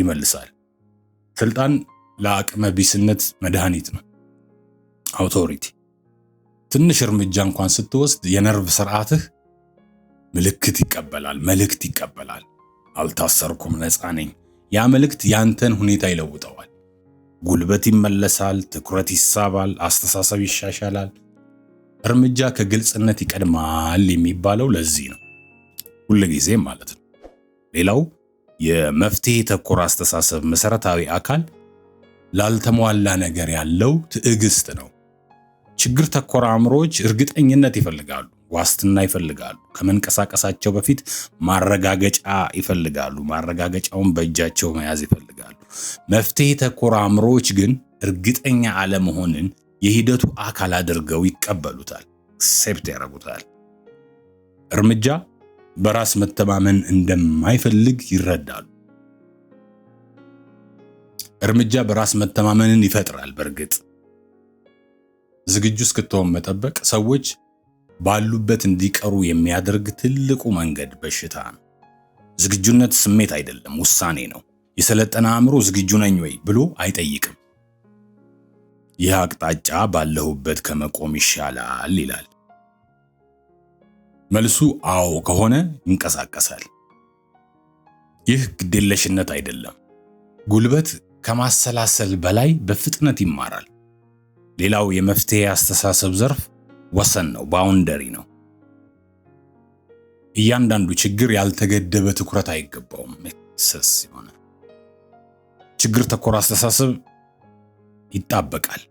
ይመልሳል። ስልጣን ለአቅመ ቢስነት መድኃኒት ነው። Authority ትንሽ እርምጃ እንኳን ስትወስድ የነርቭ ስርዓትህ ምልክት ይቀበላል፣ መልእክት ይቀበላል። አልታሰርኩም፣ ነፃ ነኝ። ያ መልእክት ያንተን ሁኔታ ይለውጠዋል። ጉልበት ይመለሳል፣ ትኩረት ይሳባል፣ አስተሳሰብ ይሻሻላል። እርምጃ ከግልጽነት ይቀድማል የሚባለው ለዚህ ነው፣ ሁልጊዜም ማለት ነው። ሌላው የመፍትሄ ተኮር አስተሳሰብ መሰረታዊ አካል ላልተሟላ ነገር ያለው ትዕግስት ነው። ችግር ተኮር አእምሮዎች እርግጠኝነት ይፈልጋሉ፣ ዋስትና ይፈልጋሉ። ከመንቀሳቀሳቸው በፊት ማረጋገጫ ይፈልጋሉ። ማረጋገጫውን በእጃቸው መያዝ ይፈልጋሉ። መፍትሄ ተኮር አእምሮዎች ግን እርግጠኛ አለመሆንን የሂደቱ አካል አድርገው ይቀበሉታል፣ accept ያደርጉታል። እርምጃ በራስ መተማመን እንደማይፈልግ ይረዳሉ። እርምጃ በራስ መተማመንን ይፈጥራል። በእርግጥ ዝግጁ እስክትሆን መጠበቅ ሰዎች ባሉበት እንዲቀሩ የሚያደርግ ትልቁ መንገድ በሽታ ነው። ዝግጁነት ስሜት አይደለም፣ ውሳኔ ነው። የሰለጠነ አእምሮ ዝግጁ ነኝ ወይ ብሎ አይጠይቅም። ይህ አቅጣጫ ባለሁበት ከመቆም ይሻላል ይላል። መልሱ አዎ ከሆነ ይንቀሳቀሳል። ይህ ግዴለሽነት አይደለም። ጉልበት ከማሰላሰል በላይ በፍጥነት ይማራል። ሌላው የመፍትሄ አስተሳሰብ ዘርፍ ወሰን ነው፣ boundary ነው። እያንዳንዱ ችግር ያልተገደበ ትኩረት አይገባውም። Excess የሆነ ችግር ተኮር አስተሳሰብ ይጣበቃል።